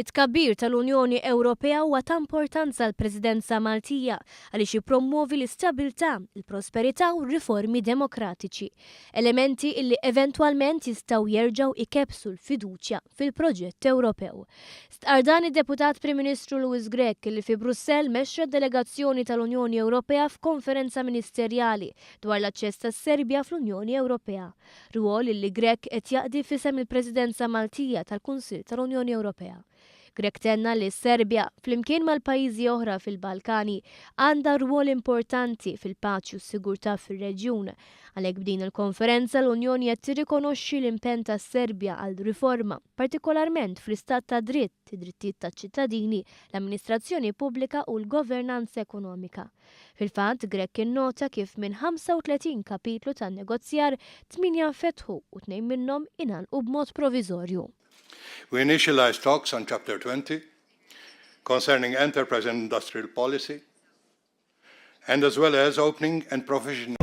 It-tkabbir tal-Unjoni Ewropea huwa ta' importanza għall-Presidenza Maltija għaliex jippromwovi l-istabilità, il-prosperità u r-riformi demokratiċi, elementi illi eventwalment jistgħu jerġgħu jkebbsu l-fiduċja fil-proġett Ewropew. Stqarr dan id-Deputat Prim Ministru Louis Grech li fi Brussell mexxa delegazzjoni tal-Unjoni Ewropea f'konferenza ministerjali dwar l-aċċess tas-Serbja fl-Unjoni Ewropea. Rwol illi Grech qed jaqdi f'isem il-Presidenza Maltija tal-Kunsill tal-Unjoni Ewropea. Grech tenna li s-Serbja, flimkien mal-pajjiżi oħra fil-Balkani, għandha rwol importanti fil-paċi u s-sigurtà fir-reġjun. Għalhekk b'din il-konferenza l-Unjoni qed tirrikonoxxi l-impenn tas-Serbja għal riforma, partikolarment fl-istat tad-dritt, id-drittijiet taċ-ċittadini, l-amministrazzjoni pubblika u l-governanza ekonomika. Fil-fatt, Grech innota kif minn 35 kapitlu tan-negozjar, tmienja nfetħu u tnejn minnhom ingħalqu b'mod proviżorju. We initialized talks on Chapter 20 concerning enterprise and industrial policy, and as well as opening and provisioning